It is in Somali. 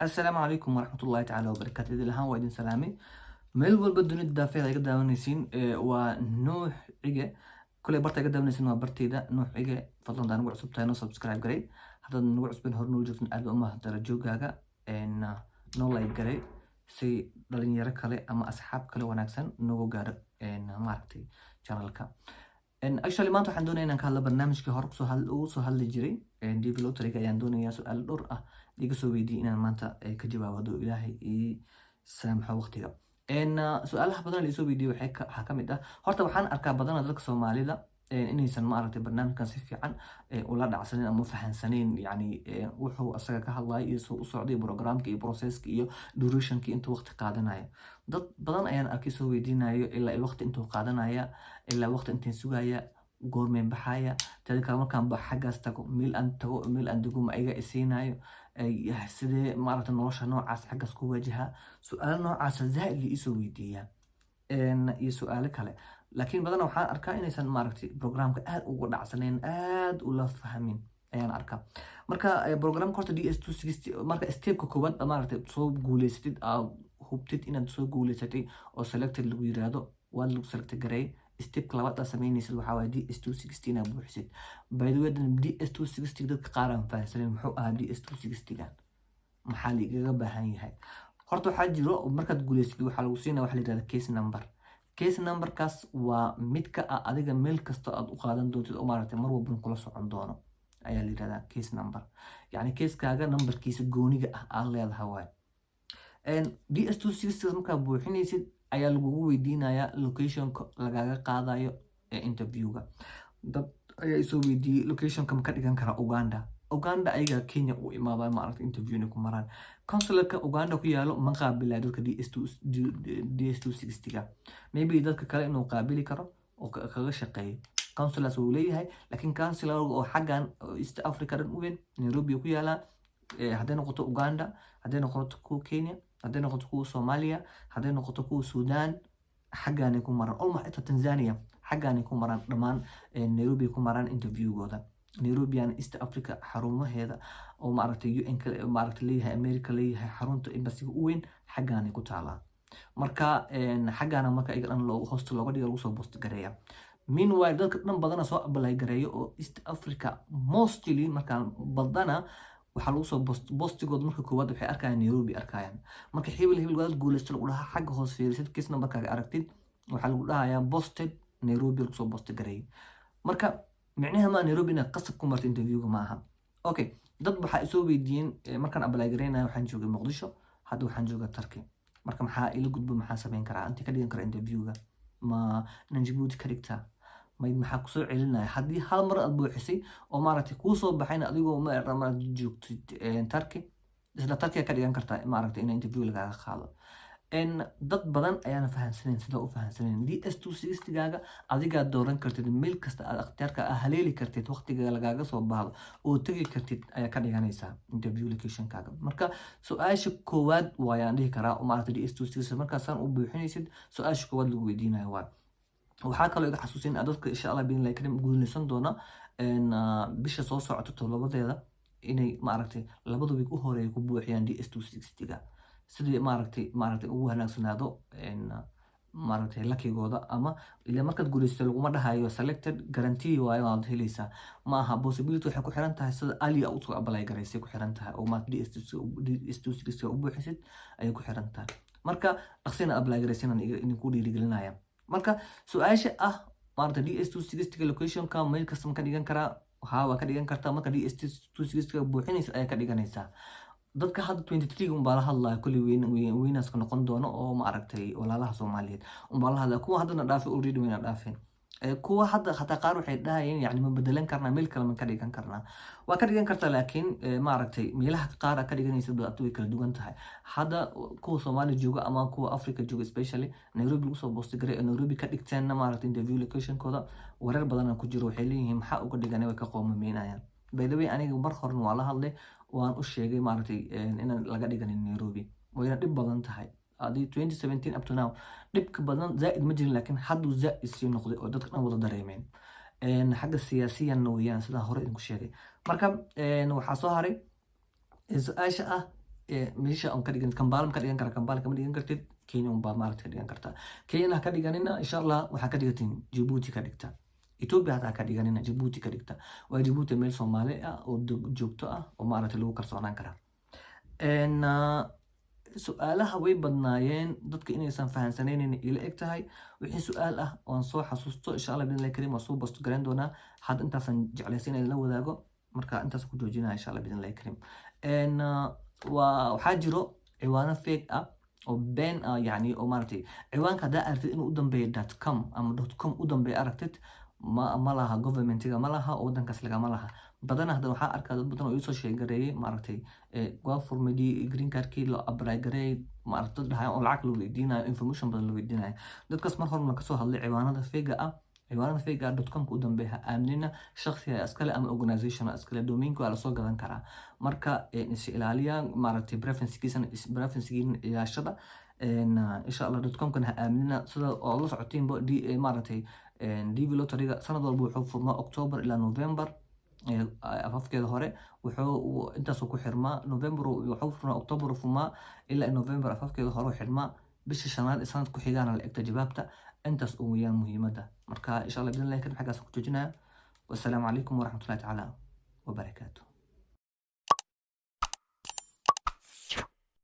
Assalaamu calaykum waraxmatullaahi tacaala wabarakaatu. Idil ahaan waa idin salaamay meel walba dunida daafeeda iga daawanaysiin. Waa Nuux Cige. Kuley barta iga daawanaysiin waa barteyda Nuux Cige. Fadlan hadaa nagu cusub tahay, noo subscribe garay. Haddaad nagu cusbeen, hore noola joogtin, aad baa u mahadara joogaaga. Noo like garay si dhalinyaro kale ama asxaab kale wanaagsan noogu gaaro maaragtay channelka. Actually, maanta waxaan doonaya inaan ka hadlo barnaamijkii hore kusoo ugu soo hadli jiray, DV Lottery-ga ayaan doonayaa. Su-aalo dhowr ah iga soo weydiiyey inaan maanta ka jawaabo, hadduu Ilaahay ii saamaxo waqtiga. Su-aalaha badan la isoo weydiiyey waxaa ka mid ah, horta waxaan arkaa badanaa dadka Soomaalida inaysan maaragtay barnaamijkan si fiican ula dhacsanin ama u fahansaneyn, yani wuxuu asaga ka hadlayo iyo soo u socday programka iyo processka iyo durationka, intuu waqti qaadanayo. Dad badan ayaan arkay soo weydiinayo ilaa iyo waqti intuu qaadanaya, ilaa waqti inteen sugaya, goormeen baxaya. Teeda kale, markaan ba xaggaas tago, meel aan tago, meel aan dego ma iga isiinayo? Sidee maaragtay nolosha noocaas xaggaas ku wajaha? Su-aalo noocaasa zaaid la iisoo weydiiyaa iyo su-aalo kale, laakiin badanaa waxaan arkaa inaysan maaragtay programka aad uga dhacsaneyn, aad ula fahmin ayaan arkaa. Marka programka horta DS 260, marka stepka koowaad maaragtay soo guuleysatid, aad hubtid inaad soo guuleysatay oo selected lagu yiraahdo, waad lagu select gareey, stepka labaad aad sameynaysid waxaa waaye DS 260 inaad buuxisid. By the way, DS 260 dadka qaar aan fahansanin muxuu ahaa DS 260 gan, maxaa laigaga baahan yahay. Horta waxaa jiro, markaad guuleysatid waxaa lagu siinaya waxa la yirahda case number. Case numberkaas waa midka ah adiga meel kasta aad u qaadan doontid oo maaragtay mar walbana kula socon doono ayaa la yirahdaa case number, yacni casekaaga numberkiisa gooniga ah aad leedahay waay. DS 260 markaa buuxinaysid ayaa lagugu weydiinayaa locationka lagaga qaadayo ee interviewga. Dad ayaa isoo weydiiyey locationka ma ka dhigan karaa Uganda. Uganda ayaga Kenya u imaadaan maaragta interview inay ku maraan. Consularka Uganda ku yaalo ma qaabilaa dadka DS 260-ga. Maybe dadka kale inuu qaabili karo oo kaga shaqeeyo consulars wuu leeyahay, laakiin consular oo xaggan oo East Africa dhan u weyn Nairobi ku yaalaa. Hadday noqoto Uganda, hadday noqoto kuwa Kenya, hadday noqoto kuwa Soomaaliya, hadday noqoto kuwa Sudan, xaggaanay ku maraan. Almost xitaa Tanzania xaggaanay ku maraan. Dhammaan Nairobi ku maraan interviewgooda. Nairobian East Africa xarumaheeda oo maaragtay UN ka maaragtay leeyahay, America leeyahay, xarunta embassiga u weyn xaggaanay ku taalaa. Marka xaggaana marka iyaga dhan loogu host looga dhiga, lagu soo post gareeya. Meanwhile, dadka dhan badana soo apply gareeyo oo East Africa mostly, markaan badana waxaa lagu soo postigood marka koowaad waxay arkayaan Nairobi arkayaan. Marka hebel hebel waad guulaysta lagu dhahaa, xagga hoos fiirisid, case numberkaaga aragtid, waxaa lagu dhahayaa posted Nairobi, lagu soo post gareeyay. Marka micnaha ma Nairobi inaad qasab ku marto interviewga ma aha. Okay, dad waxaa isoo weydiiyeen, markaan apply gareynaya waxaan joogay Muqdisho, hadda waxaan joogaa Turkey, marka maxaa ila gudbo? Maxaa sameyn karaa? Intii ka dhigan kara interviewga? Ma inaan Jabuuti ka dhigtaa? May, maxaa kusoo celinaya haddii hal mar aad buuxisay oo maaragtay kuu soo baxayna adigoo ma joogtid Turkey, isla Turkey ka dhigan kartaa maaragtay in interview lagaaga qaado. Dad badan ayaana fahansaneyn sida u fahansaneyn DS 260-gaaga. Adigaa dooran kartid meel kasta aad akhtiyaarka ah haleeli kartid, waqtiga lagaaga soo baahdo oo tegi kartid ayaa ka dhiganaysaa interview locationkaaga. Marka su-aasha koowaad waayaan dhihi karaa oo maaragtay DS 260 markaasaan u buuxinaysid, su-aasha koowaad lagu weydiinayo waa. Waxaa kaloo iga xasuusin dadka, insha Allah biidnillahi karim, guuleysan doona bisha soo socota 7deeda inay maaragtay 2da week u horeeya ku buuxiyaan DS 260-ga, sidii maaragtay ugu wanaagsanaado maaragtay luckigooda. Ama ila markaad guulaysato laguma dhahayo selected guarantee waayo waad helaysaa. Ma aha possibility, waxay ku xiran tahay sida ali usoo apply garaysay ku xiran tahay oo maad DS 260 u buuxisid ayay ku xiran tahay. Marka dhaqsina apply garaysinan idinku dhiirigelinaya. Marka su-aasha ah maaragtay DS 260 locationka meel kasta ma ka dhigan karaa? Haa, waa ka dhigan kartaa. Marka DS 260 buuxinaysa ayaa ka dhiganaysaa. Dadka hadda 23 unbaa la hadlaya, kulli weyn weynaska noqon doono oo maaragtay walaalaha Soomaaliyeed unbaa la hadlaya. Kuwa haddana dhaafay already wayna dhaafeen. Kuwa hadda hataa qaar waxay dhahayeen, yani ma bedelan karnaa? Meel kale ma ka dhigan karnaa? Waa ka dhigan kartaa, laakiin maaragtay meelaha qaar aad ka dhiganaysid way kala duwan tahay. Hadda kuwa Soomaaliya jooga ama kuwa Africa jooga, especially Nairobi lagu soo post garay ee Nairobi ka dhigteenna maaragtay interview locationkooda, wareer badana ku jiro. Waxay leeyihiin maxaa uga dhiganay? Way ka qoomameynayaan. By the way, aniga mar horena waa la hadlay, waan u sheegay maaragtay inaan laga dhiganin Nairobi, wayna dhib badan tahay. Adii 2017 up to now dhibka badan zaaid ma jirin, laakiin hadduu zaaid sii noqday oo dadka dhan wada dareemeen. Xagga siyaasiyanna weeyaan, sidaan hore idinku sheegay. Marka waxaa soo haray su-aasha ah Meesha on ka dhigan Kampala ma ka dhigan kara? Kampala kama dhigan kartid. Kenya unbaa maaragtay ka dhigan kartaa. Kenyana ha ka dhiganina, insha Allah. Waxaa ka dhigatiin Djibouti ka dhigta, Ethiopia hataa ka dhiganina, Djibouti ka dhigta. Waa Djibouti meel Soomaali ah oo joogto ah oo maaragtay lagu kalsoonaan karaa. Su-aalaha way badnaayeen, dadka inaysan fahansanaynin ila eg tahay. Wixii su-aal ah oon soo xasuusto, insha Allah bidnillahi karim, waan soo post garayn doonaa. Hadda intaasan jeclaysan in la wadaago, marka intaas ku joojinaya, insha Allah bidnillahi karim. Waa waxaa jiro ciwaano fake ah oo been ah, yani oo maaragtay ciwaanka haddaa aragtid inuu u dambeeyo .com ama .com u dambeeyo aragtid, ma laha governmentiga, ma laha oo wadankaas lagama laha. Badana hadda waxaa arkaa dad badan oo iisoo sheegareeyay, maaragtay, waa furmay green cardkii loo apply gareeyay, maaragtay, dad dhahayo oo lacag la weydiinayo, information badan la weydiinayo. Dadkaas mar horena kasoo hadlay ciwaanada fake ah. Ciwaanada fake ah .com-ka u dambeeya ha aaminina. Shakhsiga iskale ama organization iskale, domainka waa lasoo gadan karaa. Marka is ilaaliya, maaragtay, privacygiisana, privacygiina ilaashada, insha Allah. .com-kana ha aaminina. Sida oo la socotiinba, maaragtay, DV lotteryga sanad walba wuxuu furmaa October ilaa November afafkeeda hore. Wuxuu intaasuu ku xirmaa November, wuxuu furmaa October, furmaa ilaa November afafkeeda hore u xirmaa. Bisha shanaad ee sanad ku xigaana la egta jawaabta. Intaas u weeyaan muhiimadda. Marka insha Allah bidnillahi karim xaggaas ku joojinaya. Wassalaamu calaykum waraxmatullahi tacaala wabarakaatu.